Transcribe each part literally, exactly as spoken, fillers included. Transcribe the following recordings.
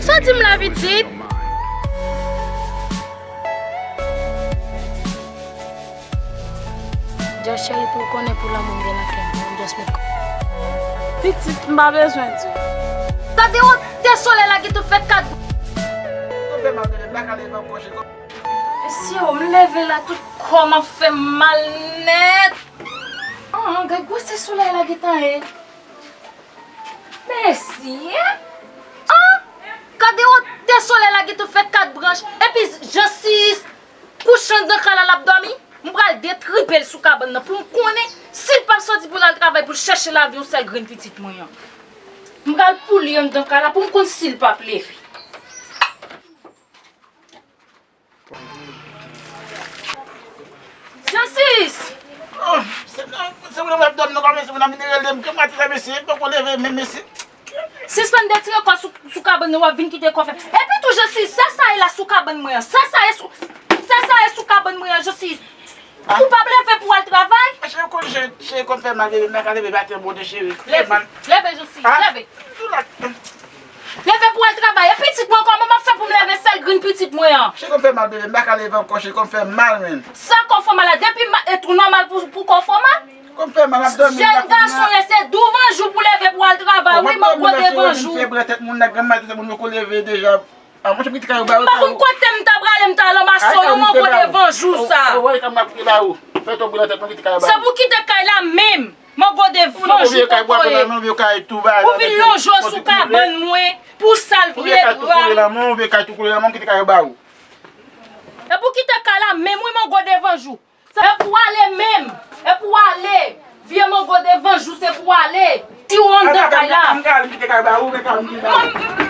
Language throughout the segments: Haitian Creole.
Sa di m la pitit? Just cheri, pou w konnen pou lanmou m gen nan kè m, just met. Pitit, m pa bezwen di w. Gade wote solèy la gentan fè kat. Mesye, m leve la, tout kò m ap fè m mal nèt. Ah, gad gwosè solèy la gentan ye. Mesye! Ah! Gade wotè solèy la gentan fè kat branch. Epi Jansis kouche anndan kay la, l ap dòmi. M pral detripe l sou kabann nan pou m konnen si l p ap soti pou l al travay pou l chèche lavi yon sèl grenn pitit mwen an. M pral poule anndan kay la pou m konn si l p ap leve. Jansis! Oh, se, se moun ap dòmi nan kòm se moun ap vin rele m ke maten sa mesye, poko leve menm mesye. Sispann detire kò sou, sou kabann nan, w ap vin kite kò fè. Epi tou Jansis, sa sa ye la sou kabann mwen an? Sa sa ye sou, sa sa ye sou kabann mwen an, Jansis? Ou p ap leve pou w al travay? Cheri, konn cheri, cheri, konn fè mal, bebe, m pa ka leve maten, Bondye cheri. Fè mal. Leve, Jansis, leve. Leve pou w al travay. E pitit mwen, kòman m ap fè pou m leve sèl grenn pitit mwen an? Cheri, konn fè mal, bebe, m pa ka leve ankò, cheri, konn fè mal, menm. Sa kò fè mal la? Depi ma, e tou nòmal pou, pou kò fè mal? Konn fè mal, m ap dòmi. Jèn gason ye, se douvan jou pou leve pou al travay, wi, mango devan jou. Fè bran tèt moun nan, grann maten, moun yo ko leve deja. Ah, monchè, m kite kay ou ba ou. M pa konn kote m ta prale, m ta al anba sò, non, mango devan jou sa. Ou wè kòman m ap kite ba ou. Fè tonbe nan tèt mwen, kite kay ou ba ou. Se pou kite kay la menm. Mango devan jou poko ye. Ou vin lonje w sou kabann mwen pou sal vye dra. Ou vye kay tou koule nan men, ou vye kay tou koule nan men, m kite kay ou ba ou. E pou kite kay la menm, wi, mango devan jou. Se pou ale menm. E pou ale. Vye mango devan jou, se pou ale. Si w anndan kay la. Ann, ann, ann, kite kay ba ou, men kay m kite ba ou.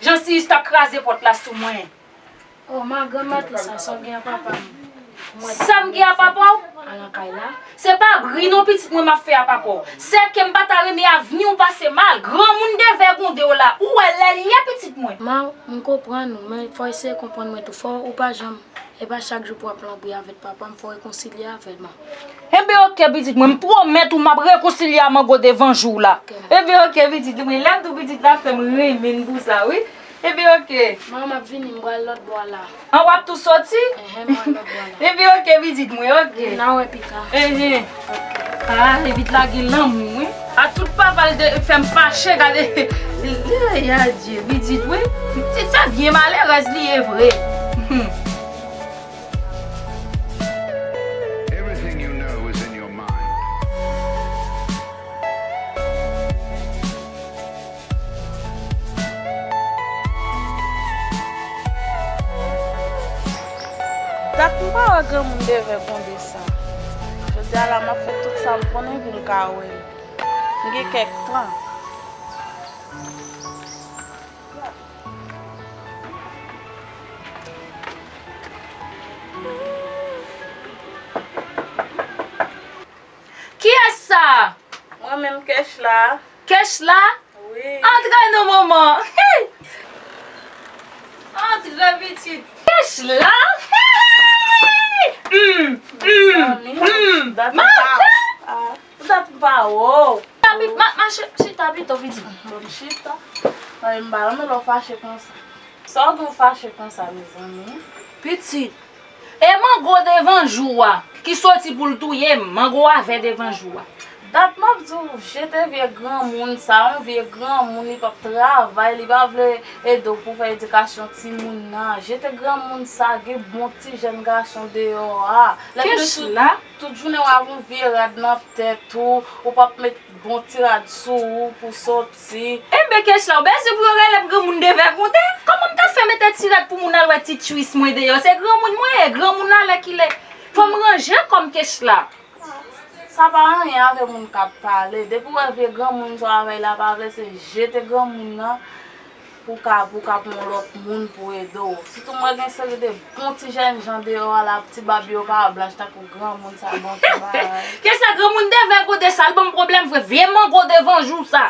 Jansis t ap kraze pòt la sou mwen. Oh, ma grann maten sa, sa w gen a papa m? Sa m gen a papa w? Al nan kay la. Se pa bri non pitit mwen m ap fè a papa w. Se ke m pa ta renmen avni w pase mal. Granmoun devègonde w la. Ou wè lè l ye pitit mwen. Ma, m konprann ou, men fò w eseye konprann mwen tou. Fò ou pa janm E pa chak jou pou w ap lanbri avèk papa m, fò w rekonsilye avè l, man. Enben, oke, pitit mwen, m pwomèt ou m ap rekonsilye a mango devan jou la. Oke, man. Enben, oke, pitit mwen, lè m tou pitit la fè m renmen n pou sa, wi. Enben, oke. Man, m ap vini, m pral lòt bò a la. An, w ap tou soti? Enhen, m pral lòt bò a la. Enben, oke, pitit mwen, oke. N a wè pita. Enhen. Ah, evit la gen lanmou, wi. A tout papa l te fè m fache, gade. Ay, adye, pitit, wi. Pitit, se byen malerèz li ye vre. Hmm. Everything you know is in your mind. Dat m pa wè granmoun devègonde sa. Jodi a la, m ap fè tout sa m konnen pou m ka wè l. M gen kèk tan. Kiyès sa? Mwen menm, Kechla. Kechla? Wi. Antre non, manman. Hey! Antre, pitit. Kechla? Hey! Hum, hum, hum. Mezanmi, dat m pa, ah, dat m pa wè w. Chita pi, ma, ma, chi-, chita pito, pitit. Bon, chita. Mwen, m pa renmen lè w fache konsa. Sa w gen w fache konsa, mezanmi? Pitit. E mango devan jou a, ki soti pou l touye m, mango a vè devan jou a. Dat m ap di w, jete vye granmoun sa, yon vye granmoun, li p ap travay, li pa vle ede w pou fè edikasyon timoun nan. Jete granmoun sa, gen bon ti jèn gason deyò a. Lè tout, tout jounen w ap yon vye rad nan tèt ou, ou p ap met bon ti rad sou ou pou soti. Enben, Kechla, ou bezwen pou yo rele m granmoun devègonde? Kòman m ta fè mete ti rad pou moun al wè ti cuisse mwen deyò? Se granmoun mwen ye, granmoun alèkile. Fò m ranje kò m, Kechla. Sa pa anyen avè moun k ap pale. Depi w wè vye granmoun sa w avè l la pa vle, se jete granmoun nan. Pou ka, pou ka pran yon lòt moun pou ede w. Sitou mwen gen seri de bon ti jèn jan deyò a la, ti bab yo pa blanch tankou granmoun sa, bon ti bagay. Kechla, granmoun devègonde sa, l ban m pwoblèm vre, vye mango devan jou sa.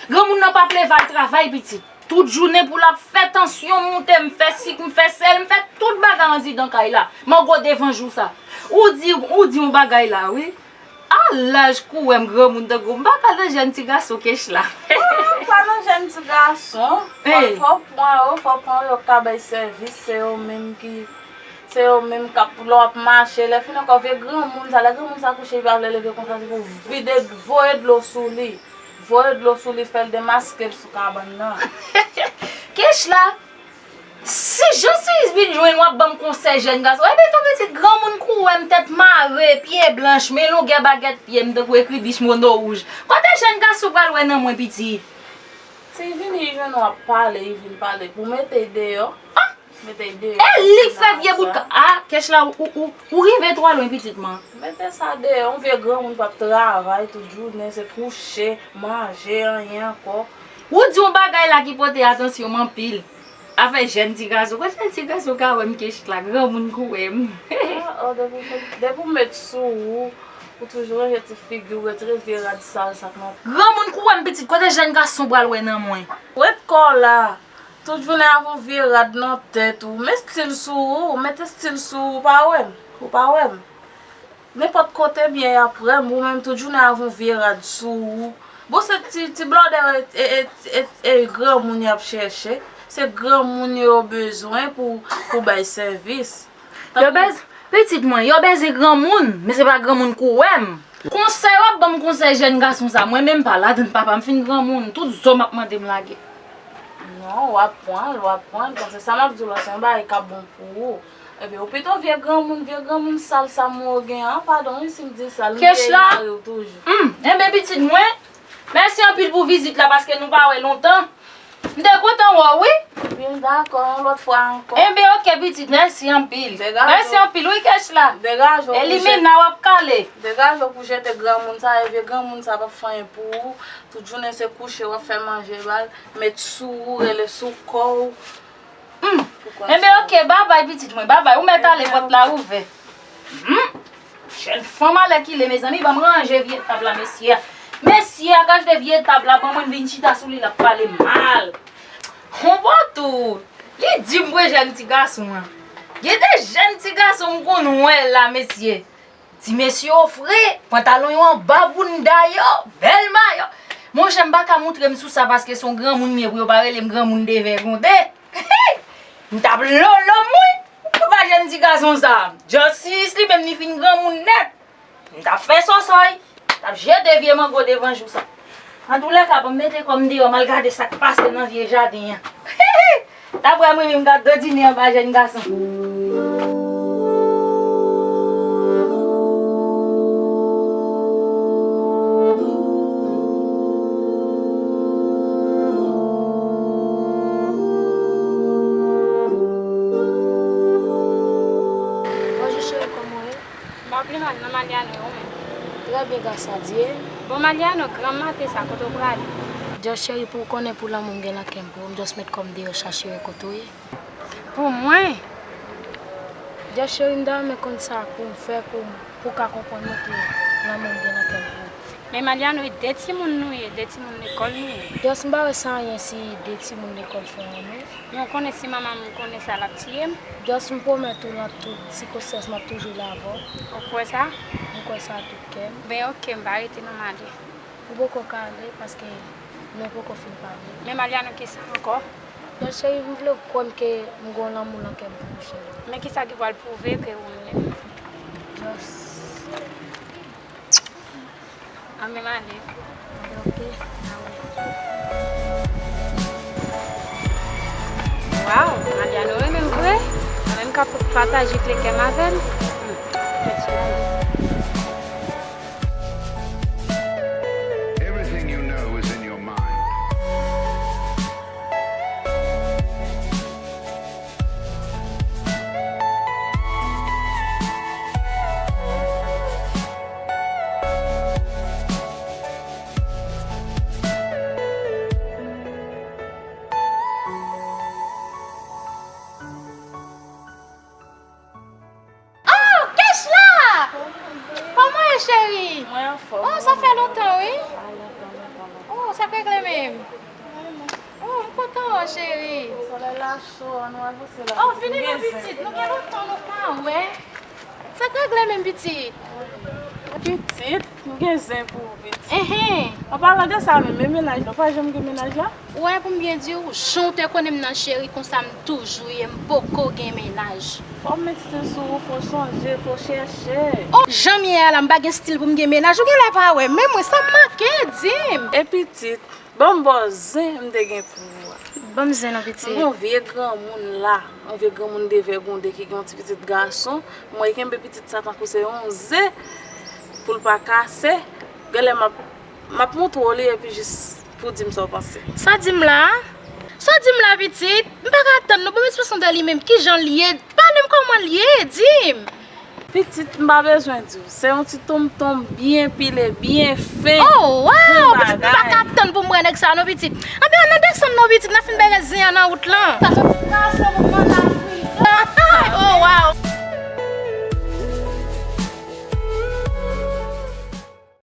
Granmoun nan p ap leve al travay, pitit. Tout jounen pou l ap fè tansyon moute, m fè sik, m fè sèl, m fè tout bagay andidan kay la. Mango devan jou sa. Ou di, ou di yon bagay la, wi. A laj kouwè m granmoun tankou w, m pa ka nan jèn ti gason Kechla. Ah, pa nan jèn ti gason. Fò, fò w pran yo, fò w pran yo k ka bay sèvis, se yo menm ki, se yo menm k ap, lè w ap mache, lè fini ankò vye granmoun sa, lè granmoun sa kouche, li pa vle leve konsa, se pou vide, voye dlo sou li. Voye dlo sou li, fè l demaske l sou kabann nan. Kechla, si Jan Siris vin jwenn w ap ban m konsèy jèn gason, ebyen tou pitit granmoun kouwè m tèt mare, pye blanch, men longè bagèt pye m tankou ekribich mono wouj. Kote jèn gason pral wè nan mwen pitit? Si li vini jwenn w ap pale, li vin pale pou mete l deyò. Ah! Mete l deyò. E li k fè vye bout ka. Ah, Kechla, ou, ou, ou rive twò lwen pitit mwen. Mete sa deyò, yon vye granmoun p ap travay tout jounen, se kouche, manje, anyen ankò. Ou di yon bagay la ki pote atansyon m anpil. Afè jèn ti gason. Kote jèn ti gason ka wè m Kechla, granmoun kouwè m. Ah, oh, depi w met, depi w met sou ou, ou toujou ranje ti figi w, retire vye rad sal sa k nan. Granmoun kouwè m pitit, kote jèn gason pral wè nan mwen? Ret kò w la. Tout jounen avè yon vye rad nan tèt ou. Met stil sou ou, mete stil sou ou, ou pa wè m, ou pa wè m. Nenpòt kote m ye y ap wè m, ou menm tout jounen avè yon vye rad sou ou. Bon, se ti, ti blòdè e, e, e, e granmoun y ap chèche. Se granmoun yo bezwen pou, pou bay sèvis. Yo bez-, pitit mwen, yo bezwen granmoun, men se pa granmoun kouwè m. Konsèy w ap ban m konsèy jèn gason sa, mwen menm pa ladann papa m fin granmoun, tout zo m ap mande m lage. Non, w ap pran l, w ap pran l, paske sa m ap di w la se yon bagay k ap bon pou ou. Ebyen, ou pito vye granmoun, vye granmoun sal sa m wè w gen an, padon wi si m di sal, m vye mari w toujou. Hmm, enben pitit mwen, mèsi anpil pou vizit la paske nou pa wè lontan. M te kontan wè w wi. Bin dakò, yon lòt fwa ankò. Enben oke pitit, mèsi anpil. Degaje w. Mèsi anpil wi Kechla. Degaje w pou jete. Elimina w ap kale. Degaje w pou jete granmoun sa, e vye granmoun sa p ap fè anyen pou ou. Tout jounen se kouche w ap fè manje ba l, met sou ou, rele sou kò w. Hmm. Enben oke, babay pitit mwen, babay. Ou mèt ale, pòt la ouvè. Hmm. Jèn fanm alèkile mezanmi, ban m ranje vye tab la mesye. Mesye a k achte vye tab la ban mwen, vin chita sou li l ap pale mal. Konpòte w. Li di m pou jèn ti gason an. Gen de jèn ti gason m konn wè la mesye. Ti mesye ofre, pantalon yo anba bounda yo, bèl mayo. Monchè m pa ka moutre m sou sa paske se yon granmoun m ye pou yo pa rele m granmoun devègonde. M t ap lolo m wi. Pou pa jèn ti gason sa. Justice li menm li fin granmoun nèt. M t ap fè sòsòy. M t ap jete vye mango devan jou sa. Antoulèka, ban m mete kò m deyò, m al gade sa k pase nan vye jaden an. Daprè mwen menm, m t ap dodine anba jèn gason. Bonjou cheri, kòman w ye? M pa pi mal non Maliano, e ou menm? Trè byen gras a Dye. Bon Maliano, gran maten sa, kote w prale? Just cheri, pou w konnen pou lanmou m gen nan kè m pou ou, m just met kò m deyò chache wè kote w ye. Pou mwen? Just cheri, m ta renmen konn sa pou m fè pou, pou w ka konprann mwen ke lanmou m gen nan kè m pou ou. Men Maliano, e de timoun nou ye, de timoun lekòl nou ye. Just m pa wè sa anyen si de timoun lekòl fè anyen. Men w konnen si manman m konnen sa, l ap tiye m. Just m pwomèt ou nan tout sikonstans m ap toujou la avè w. Ou kwè sa? M kwè sa ak tout kè m. Ben oke, m va rete non m ale. Ou poko ka ale paske nou poko fin pale. Men Maliano, kisa ankò? Just cheri, m vle w kwè m ke m gen yon lanmou nan kè m pou ou cheri. Men kisa ki pral pwouve ke ou renmen m? Just. Anben m ale. Anben oke. Waw, Maliano renmen m vre. Mwen menm k ap pataje kle kè m avè l. Hmm, fè ti laj. Everything you know is in your mind. Oh, Kechla! Kòman w ye, cheri? Mwen anfòm. Oh, sa fè lontan, wi. Sa fè lontan, lontan, lontan. Oh, sa k regle menm? Oh, m kontan wè w, cheri. Solèy la cho, ann nou avanse la. Oh, vini non, pitit. Nou gen lontan nou pa wè. Sa k regle menm, pitit? Mwen Pitit, m gen zen pou ou, pitit. Enhen. An palan de sa menm, men mennaj la, ou pa janm gen mennaj la? Ou wè, pou m byen di w, jan w te konnen m nan cheri, konsa m toujou ye, m poko gen mennaj. Fò w met stil sou ou, fò w chanje, fò w chèche. O, jan m ye a la, m pa gen stil pou m gen mennaj, ou genlè pa wè, men mwen sa m manke, di m. E pitit, ban m ba w zen m te gen pou ou a. Ban m zen non, pitit. M gen yon vye granmoun la, yon vye granmoun devègonde ki gen yon ti pitit gason, m wè l kenbe pitit sa tankou se yon zen pou l pa kase. Genlè m ap, m ap montre w li epi jis pou w di m sa w panse. Sa w di m la? Sa w di m la, pitit? M pa ka tann non, ban m ekspresyon de li menm, kijan l ye? Pale m kòman l ye, di m. Pitit, m pa bezwen di w. Se yon ti tonmtonm byen pile, byen fen. Oh, wow! Bon bagay. Pitit, m pa ka tann pou m wè nèg sa non, pitit. Anben, ann desann non, pitit, n a fin bèlè zen an nan wout lan.